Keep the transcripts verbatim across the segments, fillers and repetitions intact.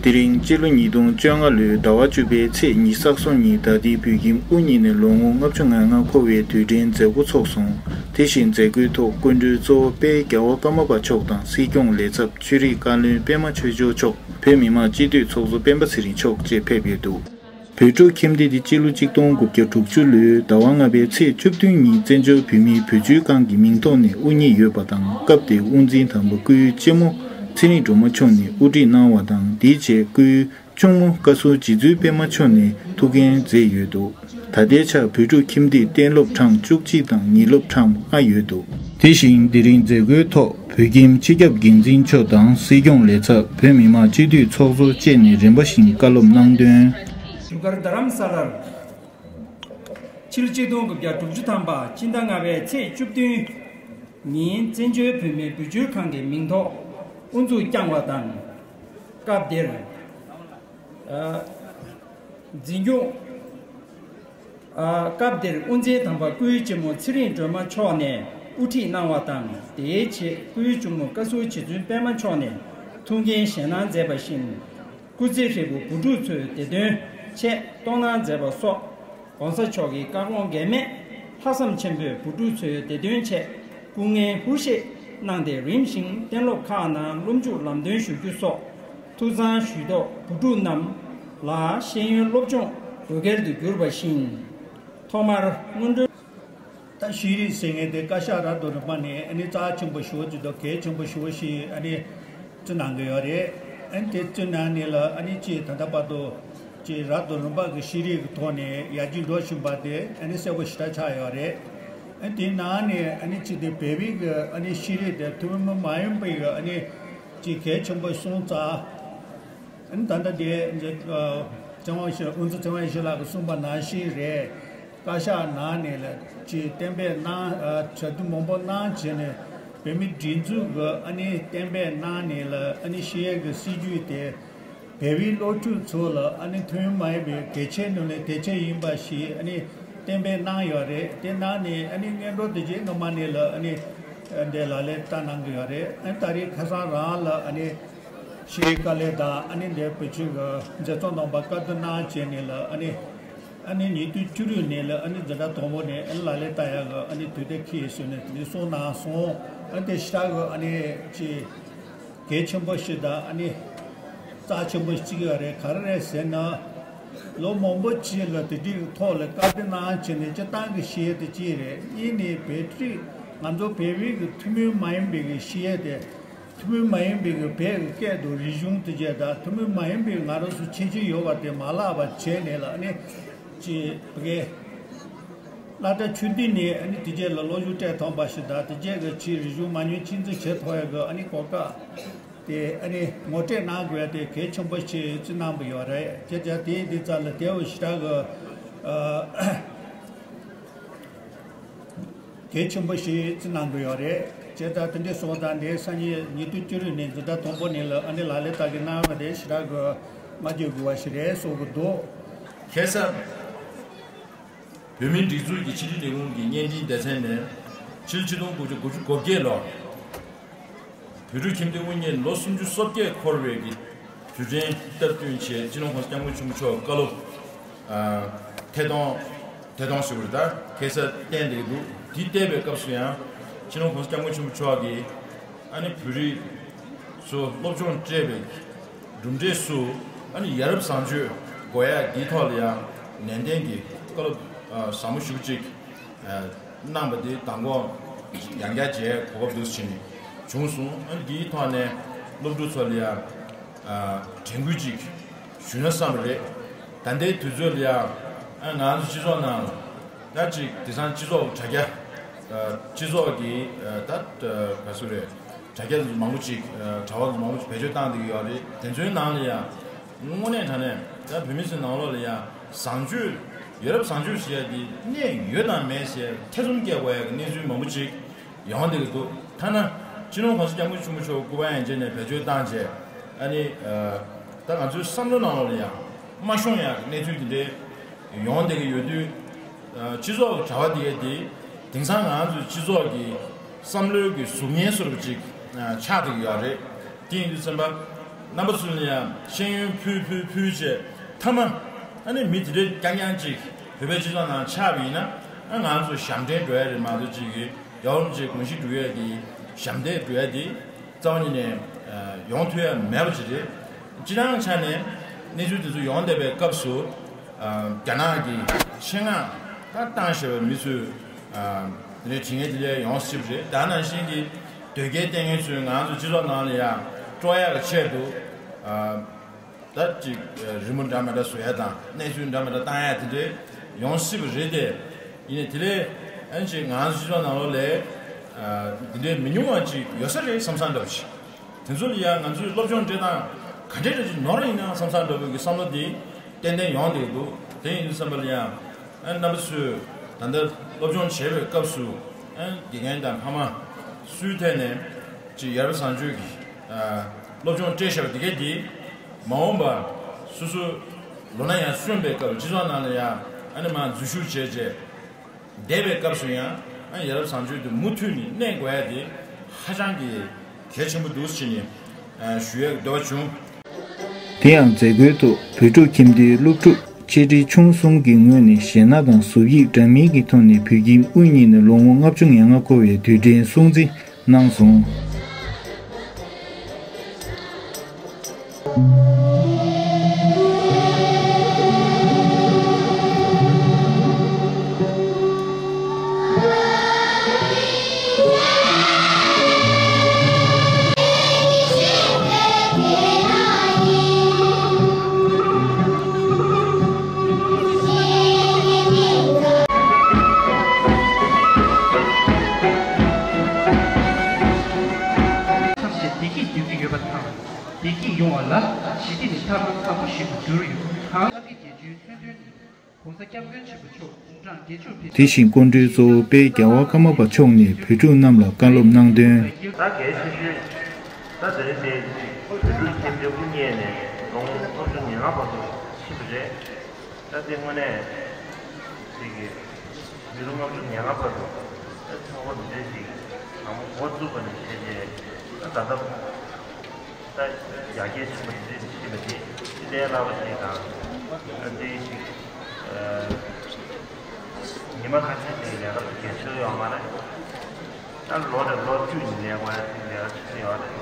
དེ་རིང་སྤྱི་ལོ་ཉིས་སྟོང་བཅོ་ལྔ་ལོའི་ཟླ་བ་བཅུ་པའི་ཚེས་ཉི་ཤུ་རྩ་གསུམ་ཉིན་ད་ལྟའི་བོད་ཁྱིམ་དབུ་བརྙེས་ནས་ལོ་ངོ་ལྔ་བཅུ་ང་ལྔ་འཁོར་བའི་དུས་དྲན་མཛད་སྒོ་ཚོགས་སོང་། དེ་བཞིན་མཛད་སྒོའི་ཐོག་སྐུ་མགྲོན་གཙོ་བོ་དཔལ་རྒྱལ་བ་པདྨ་པ་མཆོག་དང་སྲིད་སྐྱོང་ལས་ཚབ་ཆོས་རིག་བཀའ་བློན་པད་མ་ཆོས་འབྱོར་མཆོག་བོད་མི་མང་སྤྱི་འཐུས་ཚོགས་གཙོ་སྤེན་པ་ཚེ་རིང་མཆོག་བཅས་ཕེབས་ཡོད་འདུག་བོད་ཕྲུག་ཁྱིམ་སྡེ་འདི་སྤྱི་ལོ་གཅིག་སྟོང་དགུ་བརྒྱ་དྲུག་ཅུ་ལོའི་ཟླ་བ་ལྔ་པའི་ཚེས་བཅུ་བདུན་ཉིན་བཙན་བྱོལ་བོད་མིའི་བུ་བཅོལ་ཁང་གི་མིང་ཐོག་ནས་དབུ་བརྙེས་ཡོད་པ་དང་། སྐབས་དེའི་དབུ་འཛིན་དམ་པ་སྐུའི་གཅེན་མོ་ཚེ་རིང་སྒྲོལ་མ་མཆོག་ནས་དབུ་ཁྲིད་གནང་བ་དང་། དེའི་རྗེས་སྐུའི་གཅུང་མོ་བཀའ་ཟུར་རྗེ་བཙུན་པད་མ་མཆོག་ནས་ཐུགས་འགན་མཛད་ཡོད་འདུག་ད་ལྟའི་ཆར་བོད་ཕྲུག་ཁྱིམ་སྡེ་གཏན་སློབ་གྲངས་བཅུ་གཅིག་དང་ཉིན་སློབ་གྲངས་ལྔ་ཡོད་འདུག་དེ་བཞིན་དེ་རིང་མཛད་སྒོའི་ཐོག་བོད་ཁྱིམ་སྤྱི་ཁྱབ་འགན་འཛིན་མཆོག་དང་སྲིད་སྐྱོང་ལས་ཚབ། བོད་མི་མང་སྤྱི་འཐུས་ཚོགས་གཙོ་བཅས་ནས་རིམ་པ་བཞིན་བཀའ་སློབ་གནང་དོན། བཞུགས་སྒར་རྡ་རམ་ས་ལར་ཕྱི་ལོ་ཆིག་སྟོང་དགུ་བརྒྱ་དྲུག་ཅུ་ཐམ་པ་སྤྱི་ཟླ་ལྔ་པའི་ཚེས་བཅུ་བདུན་ཉིན་བཙན་བྱོལ་བོད་མིའི་བུ་བཅོལ་ཁང་གི་མིང་ཐོག་དབུ་འཛུགས་བསྐྱངས་བ་དང་། སྐབས་དེར། ཨ། འཛིན་སྐྱོང་། ཨ། སྐབས་དེར་དབུ་འཛིན་དམ་པ་སྐུའི་གཅེན་མོ་ཚེ་རིང་སྒྲོལ་མ་མཆོག་ནས་དབུ་ཁྲིད་གནང་བ་དང་། དེའི་རྗེས་སྐུའི་གཅུང་མོ་བཀའ་ཟུར་རྗེ་བཙུན་པད་མ་མཆོག་ནས་ཐུགས་འགན་བཞེས་གནང་མཛད་པ་བཞིན། སྐུ་ཚེ་ཧྲིལ་པོ་བུ་ཕྲུག་ཚོའི་བདེ་དོན་ཆེད་གཏོང་གནང་མཛད་པ་སོགས། ༸གོང་ས་མཆོག་གི་བཀའ་དགོངས་འགལ་མེད་ལྷག་བསམ་ཆེན་པོས་བུ་ཕྲུག་ཚོའི་བདེ་དོན་ཆེད་སྐུ་ངལ་ཧུར་བཞེས་གནང་སྟེ། རིམ་བཞིན་གཏན་སློབ་ཁག་ནང་སློབ་འཇུག་ལམ་སྟོན་ཞུ་རྒྱུ་སོགས་ཐུགས་བསམ་ཞུས་ཐོག་བུ་ཕྲུག་རྣམས་ལ་ཤེས་ཡོན་སློབ་སྦྱོང་དགོས་གལ་དུ་གྱུར་པ་བཞིན། ཐོག་མར་སྔོན་འགྲོའི། ད་ཤེས་རིག་ཟེར་མཁན་དེ་བཀའ་ཤག་རག་དང་རིམ་པ་ནས་ཨ་ནི་རྩ་ཆེན་པོ་ཞེ་པོ་ཅིག་དང་གལ་ཆེན་པོ་ཞེ་པོ་ཞིག་ཨ་ནི་བརྩི་གནང་གི་ཡོད་རེད། ཨ་ནི་དེ་བརྩི་གནང་ནས་ལ་ཨ་ནི་ཅིག་ད་ལྟ་བར་དུ་ཅིག་རག་དང་རིམ་པ་གི་ཤེས་རིག་གི་ཐོག་ནས་ཡར་རྒྱས་འགྲོ་བཞིན་པ་དེ་ཨ་ནི་གསལ་པོ་ཞེ་དྲག་ཆགས་ཡོད་རེད། ཨ་ནི་དེའི་ནང་ནས་ཨ་ནི་ཅིག་དེ་བོད་པའི་གི་ཨ་ནི་ཤེས་རིག་དེ་ཐུན་མོང་མ་ཡིན་པའི་གི་ཨ་ནི་ཅིག་གལ་ཆེན་པོ་སོང་ཙང་། ཨ་ནི་ད་ལྟ་དེ་ཨ་ཚེ་དབང་ཞིག་དབུ་འཛིན་ཚེ་དབང་ཞིག་ལགས་ཀྱིས་གསུངས་པ་ནང་བཞིན་རེད། བཀའ་ཤག་ནང་ནས་ལ་ཅིག་གཏན་འབེབས་གནང་། ཨ། གྲ་སྒྲིག་མང་པོ་གནང་བྱས་ནས་བོད་མིའི་སྒྲིག་འཛུགས་ཀྱི་ཨ་ནི་གཏན་འབེབས་གནང་ནས་ལ་ཨ་ནི་ཤེས་ཡོན་གྱི་སྲིད་ཇུས་དེ་བོད་པའི་སློབ་ཕྲུག་ཚོ་ལ་ཨ་ནི་ཐུན་མོང་མ་ཡིན་པའི་གལ་ཆེ་ནང་ནས་གལ་ཆེ་ཡིན་པ་ཞིག་ཨ་ནི་གཏན་འབེབས་གནང་ཡོད་རེད། དེ་ནང་ནས་ཨ་ནི་སྔོན་འགྲོ་དེ་རྗེས་སྔ་མ་ནས་ལ་ཨ་ནི་འདི་ལག་ལེན་བསྟར་གནང་གི་ཡོད་རེད། ཨ་ནི་ད་རེས་ཁ་སང་རང་ལ་ཨ་ནི་ཤེས་ཡོན་བཀའ་བློན་དང་ཨ་ནི་འདིར་བོད་ཕྱི་གི་མཛད་གཙོ་རྣམ་པ་བཀའ་བསྡུར་གནང་བྱས་ནས་ལ་ཨ་ནི། ཨ་ནི་ཉིས་སྟོང་བཅུ་དྲུག་ནས་ལ་ཨ་ནི་འཛིན་གྲྭ་དང་པོ་ནས་ཨ་ནི་ལག་ལེན་བསྟར་ཡག་གི་ཨ་ནི་དུས་དེབ་འཁྱེར་ཟེར་ནས་དེ་ནས་གསུངས་གནང་སོང་། ཨ་ནི་དེ་ཞེ་དྲག་གི་ཨ་ནི་ཅིག་གལ་ཆེན་པོ་ཞིག་དང་ཨ་ནི་རྩ་ཆེན་པོ་ཞིག་བརྩི་གི་ཡོད་རེད། ག་རེ་རེད་ཟེར་ན། ལོ་མང་པོ་ཅིག་ལ་དེ་འདྲའི་ཐོག་ལ་བཀའ་བསྡུར་གནང་བྱས་ནས་སྤྱིར་བཏང་གི་ཤེས་ཡོན་དེ་གཅིག་རེད། གཉིས་ནས་བོད་རིགས་ང་ཚོ་བོད་པའི་གི་ཐུན་མོང་མ་ཡིན་པའི་གི་ཤེས་ཡོན་དེ། ཐུན་མོང་མ་ཡིན་པའི་གི་བོད་ཀྱི་སྐད་དང་རིག་གཞུང་དེ་བཅས་དང་ཐུན་མོང་མ་ཡིན་པའི་ང་རང་ཚོ་ཁྱད་ཆོས་ཡོད་པ་དེ་མ་བརླག་པ་བྱས་ནས་ལ་ཨ་ནི་ཅིག་བོད་སྐད་སློབ་གྲྭ་ཆུང་དུས་ནས་ཨ་ནི་དེ་བཅས་ལ་སློབ་སྦྱོང་སྤྲད་ཐུབ་པ་ཞིག་དང་དེ་བཅས་ཀྱི་ཕྱིའི་རིག་གཞུང་མ་དངུལ་ཆེད་འཛུགས་བྱེད་ཐུབ་ཡག་གི་ཨ་ནི་གོ་སྐབས་དེ་ཨ་ནི་ངོ་སྤྲོད་གནང་དགོས་ཡག་དེ་གལ་ཆེན་པོ་ཞིག་བརྩི་གནང་གི་ཡོད་རེད། བྱས་ཙང་དེ་འདི་ཙམ་ལ་དེ་བ་ཞེ་དྲག་གི་ཨ། གལ་ཆེན་པོ་ཞིག་བརྩི་གནང་གི་ཡོད་རེད། བྱས་ཙང་དེ་འདྲའི་སོང་ཙང་འདི་སང་ཉིན་ཉིས་སྟོང་བཅུ་དྲུག་ནས་འཛིན་གྲྭ་དང་པོ་ནས་ལ་ཨ་ནི་ལག་ལེན་བསྟར་གི་གནང་བ་དེ་ཞེ་དྲག་གི་བསྔགས་བརྗོད་དགོས་པ་ཞིག་རེད་བསམ་གི་འདུག་ཁ་སང་བོད་མིའི་སྒྲིག་འཛུགས་ཀྱི་ཕྱི་དྲིལ་ལས་ཁུངས་ཀྱི་བརྙན་འཕྲིན་སྡེ་ཚན་ནས་ཕྱི་ལོ་ཆིག་སྟོང་དགུ་བརྒྱ་དགུ་བཅུ་གོ་བརྒྱད་ལོར། བོད་ཕྲུག་ཁྱིམ་སྡེ་དབུ་བརྙེས་ལོ་སུམ་ཅུ་སོ་བརྒྱད་འཁོར་བའི་གི་དུས་དྲན་སྟབས་བསྟུན་ཆེད་སྤྱི་ནོར་༸གོང་ས་༸སྐྱབས་མགོན་ཆེན་པོ་མཆོག་བཀའ་སློབ་ཨ་ཐད་གཏོང་ཐད་གཏོང་ཞུ་བར་ད་ཁ་སང་བསྟན་བསྡད་འདུག་དེ་བལྟས་པའི་སྐབས་སུ་ཡང་སྤྱི་ནོར་༸གོང་ས་༸སྐྱབས་མགོན་ཆེན་པོ་མཆོག་གིས་ཨ་ནི་བོད་རིགས་ཚོ་སློབ་སྦྱོང་སྤྲད་པའི་གྲུབ་འབྲས་སུ་ཨ་ནི་ཡ་རབས་བཟང་སྤྱོད་དགོས་ཡག་འདིའི་ཐོག་ལ་ཡང་ནན་ཏན་གྱི་བཀའ་སློབ་ཨ་ཟབ་མོ་ཞེ་པོ་ཅིག་གནང་བ་དེ་མདང་དགོང་ཡང་བསྐྱར་མཇལ་གོ་སྐབས་འདུག་ཕྱིན་བྱུང་སོང་། ཨ་ནི་འདིའི་ཐོག་ནས་སློབ་ཕྲུག་ཚོ་ལ་ཡང་ཨ་དྲན་སྐུལ་ཅིག་ཞུས་ན་བསམ་པ་རེད། ད་ལྟའི་དུས་ཚོད་ལ་ཡང་ཨ་ང་ཚོ་སྤྱི་ཚོགས་ནང་ད་ཅིག་དེང་སང་སྤྱི་ཚོགས་དྲ་རྒྱ་ཨ་སྤྱི་ཚོགས་ཀྱི་ཨ་ད་ག་ཚོད་རེད། དྲ་རྒྱ་མང་པོ་ཅིག་ཨ་དྲ་བ་མང་པོ་ཅིག་བེད་སྤྱོད་བཏང་བསྡད་ཀྱི་ཡོད་རེད། དེ་ཚོའི་ནང་ལ་ཡང་དངོས་གནས་དྲང་གནས་ད་བོད་མི་ཚོའི་ནང་ལོགས་ལ་ཡང་བཟང་སྤྱོད་ཡ་རབས་བཟང་སྤྱོད་ཟེར་ཡ་དེ་གནས་ཡོད་དང་མེད་ཟེར་ཐེ་ཚོམ་སྐྱེ་དགོས་ཡ་གི་གནས་ཚུལ་མང་པོ་ཅིག་ཡོང་བསྡད་ཀྱི་འདུག་ཐ་ན་སྤྱི་ནོར་༸གོང་ས་༸སྐྱབས་མགོན་ཆེན་པོ་མཆོག་སྐུ་པར་ཡང་རྗེས་ནས་བེད་སྤྱོད་བཏང་རྗེས་ཨ་ནི་ཨ་ད་ང་ཚོའི་བསམ་བློ་ནང་ལོགས་ལ་ཡང་མ་ཤོང་ཡ་གི་གནས་ཚུལ་དེ་འདྲའི་ཡོང་བསྡད་ཀྱི་ཡོད་དུས། ཨ་སྤྱི་ཚོགས་ཀྱི་དྲ་བ་དེ་གའི་དེ་དེང་སང་ང་ཚོའི་སྤྱི་ཚོགས་ཀྱི་བསམ་བློའི་གི་གཟུགས་བརྙན་བཟོ་འདྲ་ཅིག་ཨ་ཆགས་བསྡད་ཀྱི་ཡོད་རེད། དེ་ཡིན་དུས་ཙམ་པ་ རྣམ་པ་ཚོ་ལ་ཡང་ཤེས་ཡོན་ཕུལ་ཕུལ་ཕུལ་བྱས་མཐའ་མ་ཨ་ནི་མི་དེ་འདྲའི་རྐྱང་རྐྱང་ཅིག་བོད་པའི་སྤྱི་ཚོགས་ནང་ཆགས་པ་ཡིན་ན་ཨ་ང་ཚོ་ཞབས་འདྲེན་འགྲོ་ཡ་རེད་མ་གཏོགས་ཅིག་གི་ཡག་པོ་ཅིག་དགོངས་གཞི་སྒྲུབ་ཡ་གི་ཞབས་འདེགས་སྒྲུབ་ཡ་དེ་རྩ་བ་ཉིད་ནས་ཡོང་ཐུབ་ཡ་མེད་པ་ཅིག་རེད། སྤྱི་བཏང་ཆ་ནས་གནས་ཚུལ་དེ་ཚོ་ཡོང་བསྡད་པའི་སྐབས་སུ་རྒྱ་ནག་གི་ཆེད་མངགས་ད་བཏང་བཞག་པའི་མི་ཚོས་དེ་འདྲའི་དྲི་ངན་དེ་འདྲ་ཡོང་སྲིད་པ་རེད། ད་ནང་བཞིན་གྱི་དོལ་རྒྱལ་བསྟེན་མཁན་ཚོས་ང་ཚོ་སྤྱི་ཚོགས་ནང་ལ་ཡང་སྤྲོ་ཡག་གི་ཆེད་དུ། ད་ཅིག་རི་མོ་འདྲ་མི་འདྲ་བཟོ་ཡ་དང་གནས་ཚུལ་འདྲ་མི་འདྲ་བཏང་ཡ་དེ་འདྲའི་ཡོང་སྲིད་པ་རེད་དེ། ཡིན་ནའི་དེ་ལས་ཨན་ཅིག་ང་ཚོ་སྤྱི་ཚོགས་ནང་ལོགས་ལ་འདི་འདྲའི་མི་ཉུང་བ་ཅིག་ཡོད་ས་རེད་བསམ་བསམ་འདྲ་པོ་ཅིག་དེ་ཚོ་ལ་ཡ་ང་ཚོའི་སློབ་སྦྱོང་སྤྲད་སྟངས་ག་འདྲས་རེད་ཅིག་ནོར་ཡིན་ན་བསམ་བསམ་འདྲ་པོ་གི་བསམ་བློ་དེ་ཏན་ཏན་ཡོང་བསྡད་འདུག་དེ་ཡིན་དུས་བསམ་པ་ལ་ཡ། ཨ་རྣམ་པ་ཚོས་ད་ལྟ་སློབ་སྦྱོང་བྱེད་པའི་སྐབས་སུ་ཨ་དགེ་རྒན་དང་ཕ་མ་སུའི་ཐད་ནས་ཅིག་ཡར་བཟང་སྤྱོད་ཀྱི་ཨ་སློབ་སྦྱོང་སྤྲད་བཞག་པ་དེ་གས་དེ་མ་འོངས་པ་སོ་སོ་ལོ་ན་ཡང་སོན་པའི་སྐབས་སྤྱི་ཚོགས་ནང་ལ་ཡང་ཨ་ནི་མར་འཛུལ་ཞུགས་བྱས་རྗེས་འདས་པའི་སྐབས་སུ་ཡང་ཨ་ཡ་རབས་བཟང་སྤྱོད་དེ་མུ་མཐུད་ནས་གནས་དགོས་ཡ་དེ་ཧ་ཅང་གི་གལ་ཆེན་པོ་འདུག་ཟེར་ནས་ཨ་ཞུ་ཡ་འདོད་པ་བྱུང་། དེ་ཡང་མཛད་སྒོའི་ཐོག་བོད་ཕྲུག་ཁྱིམ་སྡེའི་སློབ་ཕྲུག་ཆེ་འབྲིང་ཆུང་གསུམ་གྱི་ངོས་ནས་གཞས་སྣ་དང་གཟུགས་དབྱིབས་འདྲ་མིན་གྱི་ཐོག་ནས་བོད་ཁྱིམ་དབུ་བརྙེས་ནས་ལོ་ངོ་ལྔ་བཅུ་ང་ལྔ་འཁོར་བའི་དུས་དྲན་སྲུང་བརྩི་གནང་སོང་། ཐམས་ཅད་བདེ་སྐྱིད་འདོད་ཀྱི་ཡོད་པ་དང་། བདེ་སྐྱིད་ཡོང་བ་ལ་ཞི་བདེ་ནི་ཐབས་ལམ་བཟང་པོ་ཞིག་ཏུ་གྱུར་ཡོད། གང་ལྟར་རྒྱལ་སྤྱིའི་མཚོན་དོན་ནི་༸གོང་ས་༸སྐྱབས་མགོན་ཆེན་པོ་མཆོག་དབུ་འབྱོར་ཞུ་བའི་དེ་བཞིན་སྐུ་མགྲོན་གཙོ་བོ་དཔལ་རྒྱལ་བ་ཀརྨ་པ་མཆོག་ནས་བོད་ཕྲུག་རྣམས་ལ་བཀའ་སློབ་གནང་དོན། ད་གལ་ཆེ་ཤོས་ད་དེ་རིང་དེ་བོད་ཕྲུག་ཁྱིམ་སྡེ་དབུ་བརྙེས་ནས་ལོ་ངོ་ལྔ་བཅུ་ང་ལྔ་བར་དུ་ཕྱིན་པ་རེད། ད་དེ་དངོས་གནས་ཅིག་གི་མི་ལོ་ལྔ་བཅུ་ང་ལྔ་བར་དུ་ད་ཚོགས་པ་འདི་འདྲ་ཞིག་དང་པོ་འགོ་བཙུགས་པ་ནས་བྱས་རྗེས་ད་ད་ལྟ། ད་ཡར་རྒྱས་ཕྱིན་པ་དེ་འདྲ་ཞིག་ལ་དེ་ཅི་ལས་སླ་བ་ཞིག་དང་། ཨ་འདི་ཞིག་ཨ་ཉི་མ་ཁ་ཤས་ཤིག་ལས་ཀ་ལ་འགན་འཁྱེར་ཡོད་མ་རེད། ད་ལོ་རེ་ལོ་བཅུ་ནས་ལས་དགོས་ཡ་ཞིག་ལས་ཀ་བྱེད་ཡོད་རེད།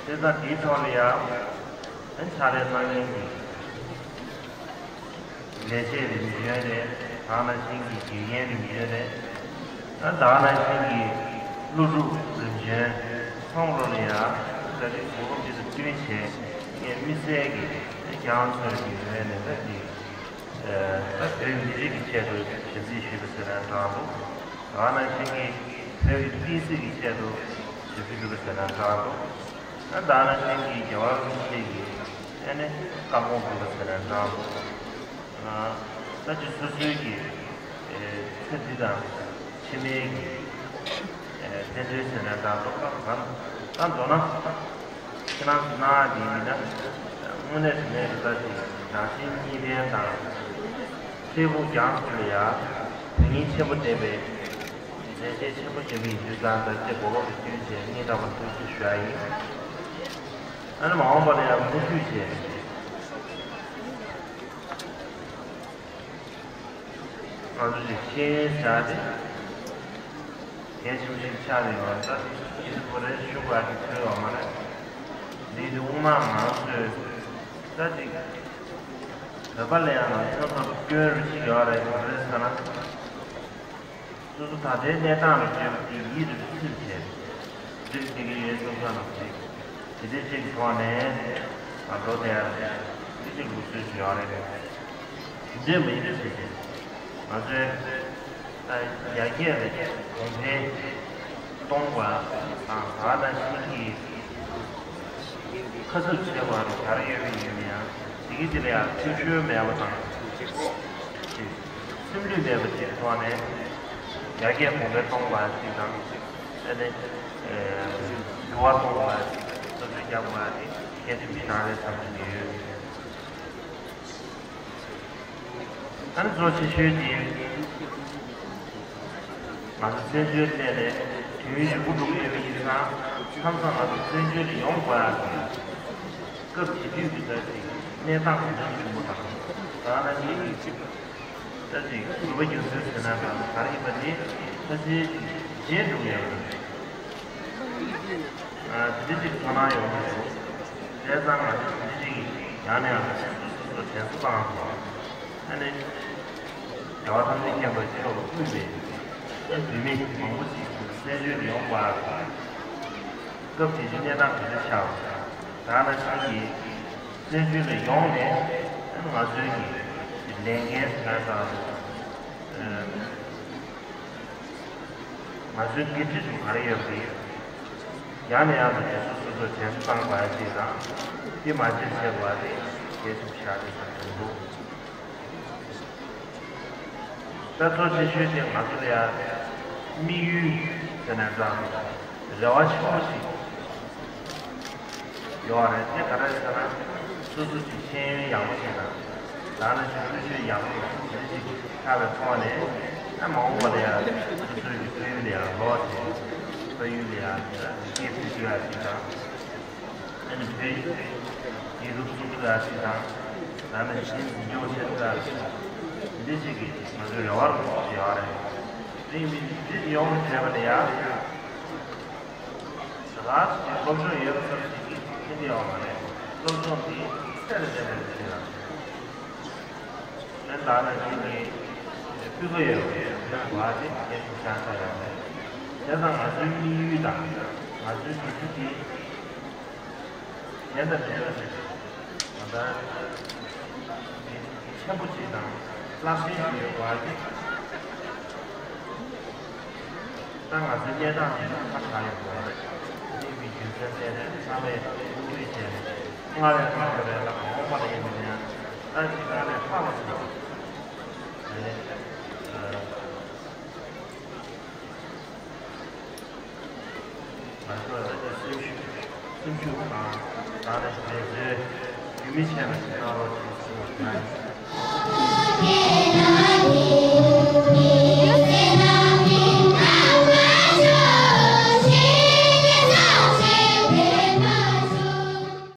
བྱས་ཙང་དེའི་ཐོག་ལ་ཡང་ཨ་ཕྱག་ལས་གནང་མཁན་གྱི་ལས་བྱེད་རིམ་བྱོན་རེད། ད་ག་ནང་བཞིན་གྱི་དགེ་རྒན་རིམ་བྱོན་རེད། ད་ག་ནང་བཞིན་གྱི་སློབ་ཕྲུག་རིམ་བྱོན་ཚང་མ་ལ་ཡང་ག་རེ་གོ་སྐབས་འདི་དང་བསྟུན་བྱས་ངས་དམིགས་བསལ་གྱི་རྒྱ་གར་ཚོའི་གི་ངོས་ནས་ད་འདི་ད་བོད་མི་རིགས་ཀྱི་ཆེད་དུ་ཞབས་འདེགས་ཞུས་པ་ཟེར་ན་འདྲ་འདུག་ད་ག་ནང་བཞིན་གྱི་བོད་ཀྱི་བསྟན་སྲིད་ཀྱི་ཆེད་དུ་ཞབས་འདེགས་ཞུས་པ་ཟེར་ན་འདྲ་འདུག་ད་ག་ནང་བཞིན་གྱི་རྒྱལ་བ་རིན་པོ་ཆེ་གི་ཨ་ནི་བཀའ་དགོངས་ཕུལ་བ་ཟེར་ན་འདྲ་འདུག་ད་ཅི་སོ་སོའི་གི་ཚེ་འདི་དང་ཕྱི་མའི་གི་བརྩོན་འགྲུས་ཟེར་ན་འདྲ་འདུག་ད་མདོར་ན་ཁྱེད་རང་ཚོ་གནང་བ་འདི་ཡིན་ན་དངོས་གནས་དྲང་གནས་ཀྱི་ད་ཅི་རང་གཞན་གཉིས་ལྡན་དང་། ཚེ་འགུགས་རྒྱང་ཚོ་ལ་ཡ་དོན་སྙིང་ཆེན་པོ་ལྡན་པའི་མཛད་རྗེས་ཆེན་པོ་ཞིག་ཡིན་དུས་ཙང་ད་ཅི་གོ་སྐབས་ཀྱི་བསྟུན་བྱས་སྙིང་ཐག་པ་ཐུགས་རྗེ་ཞུ་ཡ་ཡིན། ཨ་ནི་མ་འོངས་པ་ལ་ཡང་མུ་མཐུད་བྱས། ང་ཚོ་ཞིག་ཤེས་ཡོན་བྱ་སྟེ། གལ་ཆེན་པོ་ཞིག་ཆགས་ཡོད་པ་ད་ཡིན་གོ་རེད་ཞུ་དགོས་ཀྱི་ཐོན་ཡོད་མ་རེད། འདི་དུས་དབུ་མ་ང་ཚོས་ད་ཅིག་བོད་པ་ལ་ཡང་ང་ཚོ་ཚོ་སྐྱོན་རུ་ཞིག་ཡོད་རེད་ག་རེ་ཟེར་ན། སོ་སོ་ད་ལྟའི་གནས་སྟངས་ལ་བརྗོད་པ་དེ་ཡིད་དུ་ཚིམ་བྱས། འགྲིག་འགྲིག་གི་ཡོད་བསམ་ས་ལ་འགྲིག་དེ་འདྲའི་ཅིག་ཐོག་ནས་ང་འགྲོ་བསྡད་ཡ་རེད། འདི་ཅིག་ལུགས་སྲོལ་ཞིག་ཡོད་རེད། དེ་འདྲས་མ་ཡིན་པ་བྱས་ཏེ་ང་ཚོའི་ད་ཡར་རྒྱས་ལ་གོང་འཕེལ་གཏོང་དགོས་དང་ད་ག་ནང་བཞིན་གྱི་ཁ་གསབ་བྱེད་དགོས་རེད། ག་རེ་ཡོད་མེད་ཡིན་ན་ཡང་དེ་གི་དེ་ལ་ཡང་འཐུས་ཤོར་མེད་པ་དང་། སེམས་ལུས་མེད་པ་ཅིག་ཐོག་ནས་ཡར་རྒྱས་གོང་འཕེལ་གཏོང་བ་ཞིག་དང་། ཨ་ནི་འགྱུར་བ་གཏོང་བ་ཞིག་གསོ་སྐྱོང་རྒྱག་དགོས་པ་དེ་གལ་ཆེན་པོ་ཞིག་རེད་བསམ་གྱི་ཡོད། ཨ་ནི་གཙོ་ཆེ་ཤོས་དེ་ང་ཚོ་བཙན་བྱོལ་གནས་ནས་དུས་ཡུན་ཞིག་འགོར་འགྲོ་གི་ཡོད་པ་ཡིན་ཙང་མཚམས་མཚམས་ང་ཚོ་བཙན་བྱོལ་ལ་ཡོང་དགོས་ཡ་ཞིག་སྐབས་དེ་དུས་ཀྱི་ད་ཅིག་གནས་སྟངས་ག་འདྲ་བྱུང་བ་དང་། ད་ལྟ་ཉིད་ཀྱི་ད་ཅིག་དགོས་པ་རྒྱུ་མཚན་ཟེར་ན་ད་ག་རེ་ཡིན་པ་དེ་ཁ་སང་རྗེས་འགྲོ་ཡག་རེད། དེ་འདྲ་ཅིག་ཚོར་སྣང་ཡོང་གི་འདུག་བྱས་ཙང་ང་ཚོ་དེ་འདྲ་ཅིག་ཡང་ནས་ཡང་དུ་སོ་སོ་སོ་དྲན་གསོ་བཏང་དགོས། ཨ་ནི། རྒྱལ་བ་ཐམས་ཅད་མཁྱེན་པ་སྤྱི་ནོར་ལ་གུས་པས། བོད་མི་མང་པོ་ཞིག་གསན་བྱོན་ཡོང་བར། སྐབས་དེ་དུས་གནས་སྟངས་ག་འདྲ་ཆགས། ད་ནང་བཞིན་གྱི་གསན་བྱོན་ལ་ཡོང་ནས་ང་ཚོའི་གི་ལས་འགན་ཟེར་ན་ད། ང་ཚོའི་འགན་འཁྲི་ཚོ་ག་རེ་ཡོད་པ་རེད། ཡང་ནས་ཡང་དུ་དེ་ཚོ་སོ་སོར་དྲན་གསོ་བཏང་དགོས་ཡ་ཅིག་དང་། དེ་མ་བྱས་བྱས་དགོས་པ་རེད། དེ་ཚོ་བཞག་དེ་ཚོ་དྲན་འདུག་ད་གཙོ་ཆེ་ཤོས་དེ་ང་ཚོ་ལ་ཡ་དམིགས་ཡུལ་ཟེར་ནས་འདྲ་རེ་བ་ཆེན་པོ་ཞིག་ཡོད་རེད། དེ་ག་རེ་ཟེར་ན་སོ་སོ་ཅིག་ཤེས་ཡོན་ཡག་པོ་ཞིག་དང་། ད་ནི་ཅིག་ཀུན་སྤྱོད་ཡག་པོ་ཞིག་དེ་ཅིག་ཆགས་པའི་ཐོག་ནས་ཨ་མ་འོངས་པ་ལ་ཡ་སོ་སོའི་གི་ཕ་ཡུལ་ལ་ཡ་ལོག་ཅིག་ཕ་ཡུལ་ལ་ཡ་སྐད་ཕུལ་ཐུབ་ཡ་ཞིག་དང་། ཨ་ནི་བོད་ཡིག་རྒྱལ་ཁབ་བཙུགས་ཐུབ་ཡ་ཞིག་དང་། ད་ནི་གཞན་འཛིན་སྐྱོང་བྱེད་ཐུབ་ཡ་ཞིག་དང་། འདི་ཅིག་གི་ང་ཚོའི་རེ་བ་རུ་ཡོད་རེད། དེ་ཡིན་དུས་འདི་ཡོང་བའི་བྱས་པ་ལ་ཡ། ད་ག་ཅིག་སློབ་སྦྱོང་ཡོད་པ་ཙམ་ཞིག་གིས་ཕན་གྱི་ཡོད་མ་རེད། སློབ་སྦྱོང་དེ་ཚད་ལས་འདས་པ་ཞིག་ལ། ཨ་ནི་ད་ནང་བཞིན་གྱི་སྤུས་ཀ་ཡོད་པའི་བ་དེ་རྒྱལ་སྤྱི་ཤ་ཚ་ཡོད་རེད། བྱས་ཙང་ང་ཚོའི་དམིགས་ཡུལ་དང་ང་ཚོའི་འགན་འཁྲི་དེ་གཞན་དང་མི་འདྲ་བ་ཞིག་རེད། ད་ལྟ་ཆེན་པོ་ཅིག་དང་རླབས་ཆེན་ཞིག་ཡོད་པ་དེ། ད་ང་ཚོའི་གནས་སྟངས་འདི་ཁ་བྲལ་ཡོད་པ་རེད། དེ་ཡིན་པའི་རྒྱུ་མཚན་བརྟེན་ནས་ཚང་མས་མུ་མཐུད་བྱས་ནས་སྔར་ལས་ལྷག་པའི་རེ་བ་དང་། འོངས་པ་ལ་ཡིན་ན་ཡང་ད་ཅིག་སྔར་ལས་ལྷག་པ་ཞིག་རེད། ཨ། ང་ཚོ་ལ་ད་ཅིག་སེམས་ཤུགས་སེམས་ཤུགས་དང་། ད་ནི་འབད་རྩོལ་རྒྱུན་མི་ཆད་པ་ཞིག་གནང་རོགས་ཞེས་ཞུ་བ་དང་།